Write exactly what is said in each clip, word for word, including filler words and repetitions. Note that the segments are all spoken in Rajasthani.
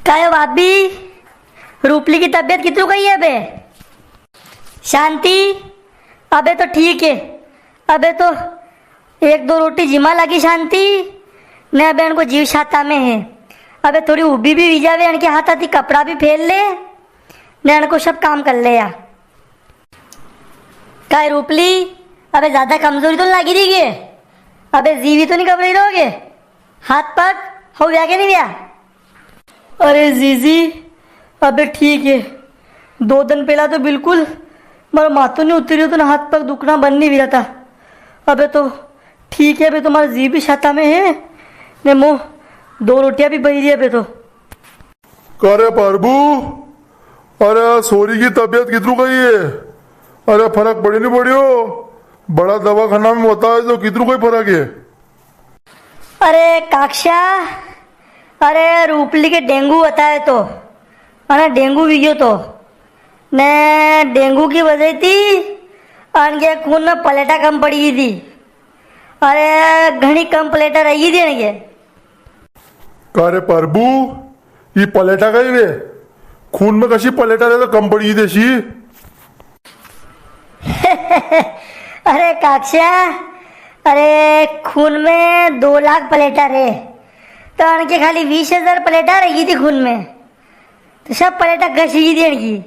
कायो भाभी, रूपली की तबीयत कितरू कई है अबे? शांति, अबे तो ठीक है, अबे तो एक दो रोटी जिमा लागी शांति, ने अबे अनको जीव शाता में है। अबे थोड़ी ऊभी भी हुई जावे, अनके हाथा थी कपड़ा भी फेर ले, ने अनको सब काम कर ले या। काय रूपली, अबे ज्यादा कमजोरी तो नी लागी री के? अबे जीवी तो नी घबराई रो के? हाथ पग हो व्या के नी व्या? अरे जीजी, अबे ठीक है। दो दिन पहला तो बिल्कुल मारो माथो नी उतरियो तो ना हाथ पग दुखना बंद नी हुई रहा था। अबे तो ठीक है, अबे तो मारो जी भी शाता में है, ने मो दो रोटियां भी बही री है अबे तो। का रे प्रभु, अरे सोरी की तबीयत कितरू कई है? अरे फरक पड़ियो नी पड़ियो? बड़ा दवाखाना में बताए तो कितरू कई फरक है? अरे काक्षा, अरे रूपली के डेंगू बताए तो, अरे डेंगू वी गयो तो, ने डेंगू की वजह थी अनके खून में प्लेटा कम पड़ी गई थी। अरे घणी कम प्लेटा रही थी अनके। का रे प्रभु, ये प्लेटा कई वे? खून में कशी प्लेटा रे तो कम पड़ी देसी? अरे काक्षा, अरे खून में दो लाख प्लेटा रे, तो अनके खाली बीस हजार प्लेटा रही थी खून में, तो सब प्लेटा घसी गई थी अनकी।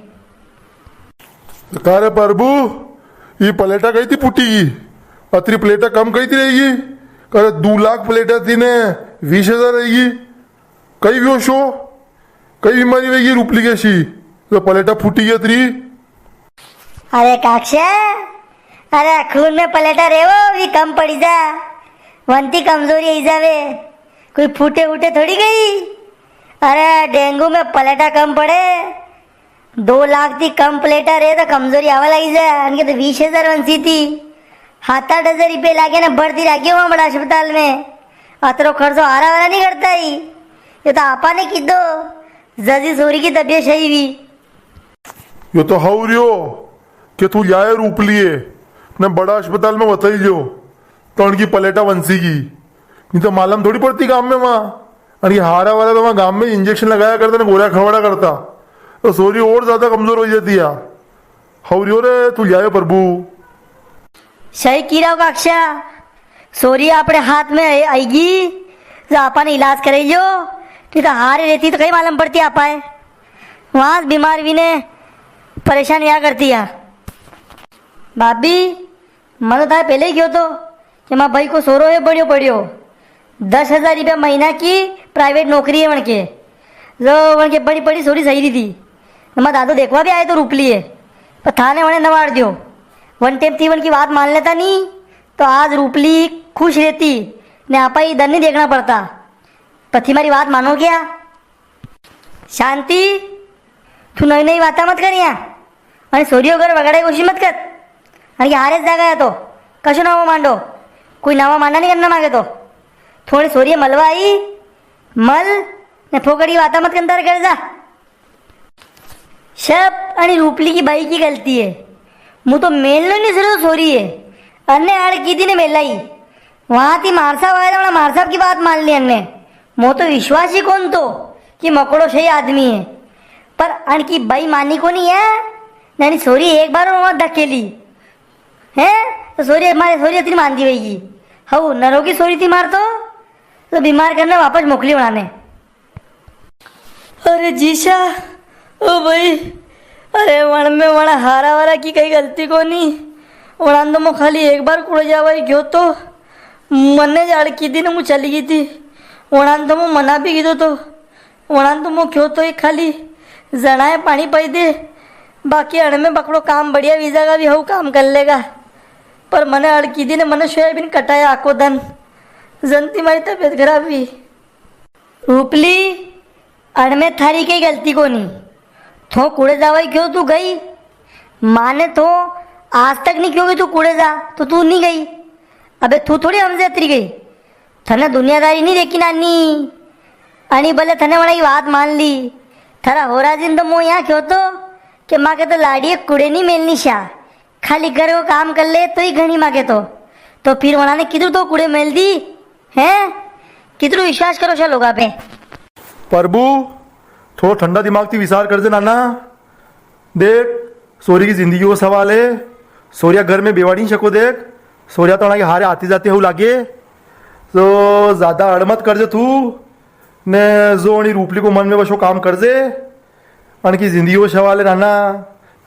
तो का रे प्रभु, ये प्लेटा कई थी फूटी गई? अतरी प्लेटा कम कई थी रहेगी? का रे दो लाख प्लेटा थी ने बीस हजार रहेगी? कई व्यो सो? कई बीमारी वेगी रूपली के सी, जो प्लेटा फूटी गई अतरी? अरे काक्षा, अरे खून में प्लेटा रे वो भी कम पड़ी जा, वंती कमजोरी आई जावे, कोई फूटे उठे थोड़ी गई। अरे डेंगू में प्लेटा कम पड़े, दो लाख थी कम प्लेटा रे तो कमजोरी आवा लगी जाए। अनके तो बीस हजार वंसी थी, सात आठ हजार रुपये लागे ने भर्ती राखी वहां बड़ा अस्पताल में। अतरो खर्चो हारा वाला नी करता ही। ये तो आपा ने कीधो, जदी सोरी की तबीयत सही हुई। यो तो हव रियो के तू ल्यायो रूपली ने बड़ा अस्पताल में बताई लियो, तो अनकी प्लेटा वंसी की। नी तो मालूम थोड़ी पड़ती गाम में वहां। अरे हारा वाला तो वहां गाम में इंजेक्शन लगाया करता ने गोलियां खवाड़ा करता, तो सोरी और ज्यादा कमजोर हो जाती है। हव रियो रे, तू ल्यायो प्रभु। सही की रहा काक्षा, सोरी आपणे हाथ में आए-, आएगी, जो आपा ने इलाज करे लियो, नी तो हारे रहती तो कई मालूम पड़ती आपा है। वहां से बीमार भी ने परेशान या करती है। भाभी, मने तो थारे पहले ही क्यो तो कि मां भाई को सोरो है बड़ियो पड़ियो, दस हजार रुपया महीना की प्राइवेट नौकरी है वणके, जो वणके बड़ी पड़ी सोरी सही री थी। मां दादो देखवा भी आए तो रूपली है, पर थाने वणे नवाड़ दियो। वन टाइम थी वणकी बात मान लेता नी, तो आज रूपली खुश रहती, ने आपा ही दन नी देखना पड़ता। पथी मारी बात मानो क्या? शांति, तू नवी नवी बाता मत कर यहाँ। अने सोरियो घर वगाड़े कोशिश मत कर। अने ये हारे जागा है तो कशो नवा मांडो, कोई नवा मांडा नी करना मांगे तो। थोड़ी सोरिये मलवा आई, मल ने फोकड़ी बाता मत कर, अंदर कर जा। सब अणी रूपली की बाई की गलती है। मु तो मेलनो नी सरो सोरी है। अने आड़ कीधी ने मेलाई। वहां थी मारसाब आया था, मारसाब की बात मान ली अने। मो तो विश्वास ही कोन तो कि मकोड़ो सही आदमी है। पर अणकी बाई मानी कोनी है। नानी सोरी एक बार वहां धकेली। हैं? तो सोरी मारे सोरी इतनी मानती रहेगी। हऊ नरोगी सोरी थी मार तो, तो बीमार करने वापस मोकली वणाने। अरे जीशा, ओ भाई, अरे वण में वण हारा वारा की कई गलती कोनी। वणान तो मो खाली एक बार कुड़े जावा ही गयो तो मने जाड़ की दी ने मु चली गई थी। वणान तो मु मना भी कीधो तो, वणान तो मु क्यो तो ही खाली जणाए पाणी पाई दे, बाकी अण में बकड़ो काम बढ़िया वीजा का भी हऊ काम कर लेगा। पर मने अड़ की दी ने मने सोयाबीन कटाया आको दन, जंती मारी तबीयत खराब हुई। रूपली, अणमें थारी कई गलती कोनी। थो कुड़े जावा ही क्यो तू गई? माने थो आज तक नी क्यो कि तू कुड़े जा, तो तू नी गई। अबे तू थोड़ी हमसे अतरी गई। थने दुनियादारी नी देखी नानी। अणी भले थने वणा की बात मान ली। थारा होरा जी ने तो मो यहाँ क्यो तो कि माँ के तो लाड़िए कुड़े नी मेलनी शा। खाली घर को काम कर ले तो ही घणी मांगे तो। तो फिर वणा ने किधर तो कुड़े मेल दी, हैं? किधर विश्वास करो शा लोगा पे? प्रभु, थोड़ो ठंडा दिमाग थी विचार करजे नाना। देख, सोरी की जिंदगी को सवाल है। सोरिया घर में बेवाड़ी नी सको। देख, सोरिया तो अणा के हारे आती जाती हऊ लागे। तो ज्यादा अड़ मत करजे तू। ने जो अणी रूपली को मन में वशो काम करजे। अणकी जिंदगी को सवाल है नाना।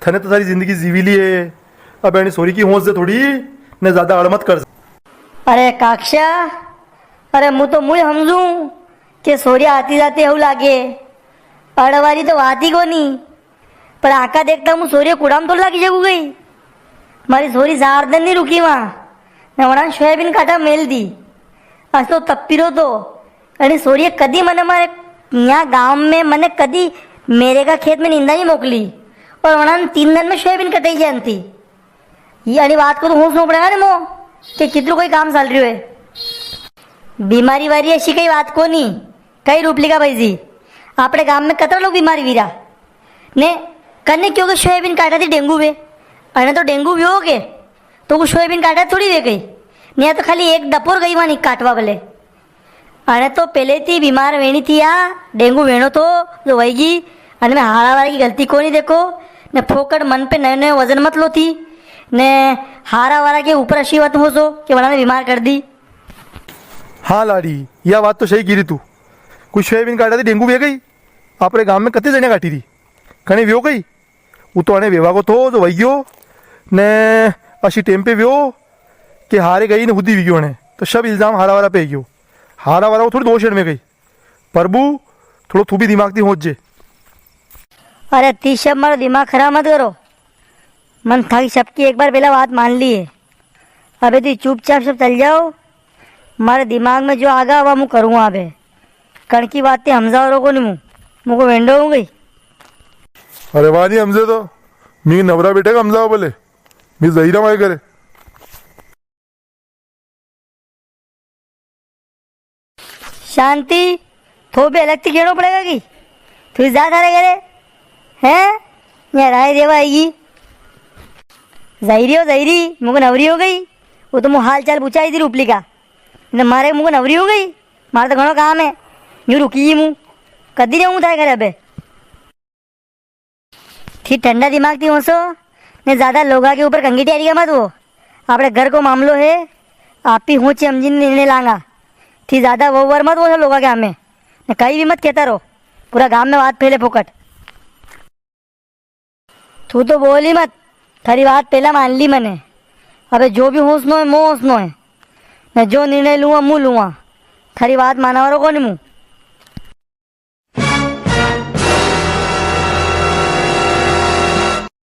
थने तो थारी जिंदगी जीवी ली है। अब अणी सोरी की होंच दे थोड़ी, ने ज्यादा अड़ मत करजे। अरे काक्षा, अरे मूं तो मूं ई हमजूं के सोरिया आती जाती हऊ लागे। अड़वा री तो वात ही कोनी। पर आंका देखता मूं सोरिया कुड़ा में तो लागी जगू गई। मारी सोरी चार दन नी रुकी वां, ने वणा सोयाबीन काटा मेल दी। आज तो तप्पी रो तो। अरे सोरिया कदी मने मारे यां गांव में मने कदी मेरे का खेत में निंदा नी मोकली। और वणा ने तीन दन में सोयाबीन कटाई जान थी। ये अणी वात को तो होचनो पड़ेगा ने मो, के कितरो कोई काम चाल रियो है। बीमारी वारी अशी कई वात कोनी। कई रूपली का भाई जी, आपणे गांव में कतरा लोग बीमार वीरा ने, कने क्यो के सोयाबीन काटा थी डेंगू वे। अणे तो डेंगू व्यो के, तो वो सोयाबीन काटा थोड़ी वे गई। ने या तो खाली एक दपोर गई वानी काटवा बले। अणे तो पेले थी बीमार वेणी थी या डेंगू वेणो तो, जो वईगी। अणे में हारा वारा की गलती कोनी। देखो ने, फोकट मन पे नयो नयो वजन मत लो थी। ने हारा वारा के ऊपर अशी वात होचो के वणा ने बीमार कर दी। हाँ लाड़ी, या वात तो सही की री तू। कोई सोयाबीन काटा थी डेंगू वे गई? आपणे गांव में कते जणिया काटी री, कने व्यो कई? वो तो अणे वेवा को थो जो वई गयो ने, अशी टेम पे व्यो के हारे गई ने हुदी वी गयो अणे, तो सब इल्जाम हारा वारा पे गयो। हारा वारा को थोड़ी दोष है में कई। प्रभु, थोड़ो तू भी दिमाग थी होचजे। अरे ती सब मारो दिमाग खराब मत करो। मन थाकी सबकी एक बार पेला वात मान ली है। अबे ती चुपचाप सब चल जाओ। मारे दिमाग में जो आगा वा मूं करूंगा अबे। कण की वात ते हमजावा रो कोनी मूं। मूं को वेंडो हूं कई। अरे वा नी हमजे तो, मी नवरा बेटे का हमजावा बोले। मी जईरा मारे घरे। शांति, थो भी अलग थी केणो पड़ेगा कि तू जा थारे घरे, हैं? या राय देवा आएगी। जईरी हो, जईरी, मूं को नवरी हो गई। वो तो मूं हाल चाल पूछा आई थी रूपली का। ने मारे मूं को नवरी हो गई। मारे तो घणो काम है। यूं रुकी ही मूं। कदी रहूं थारे घरे अबे? थी ठंडा दिमाग थी होसो, ने ज्यादा लोगा के ऊपर कंगीटिया रिया मत वो। आपणे घर को मामलो है, आप ही होची हमजी ने निर्णय लांगा। थी ज्यादा ओवर मत वो लोगा के हामे, ने कई भी मत केता रो, पूरा गांव में वात फैले फोकट। तू तो बोल ही मत, थारी वात पेला मान ली मने। अबे जो भी होसनो है, मो होसनो है, ने जो निर्णय लूंगा, मूं लूंगा। थारी वात मानवा रो कोनी मूं।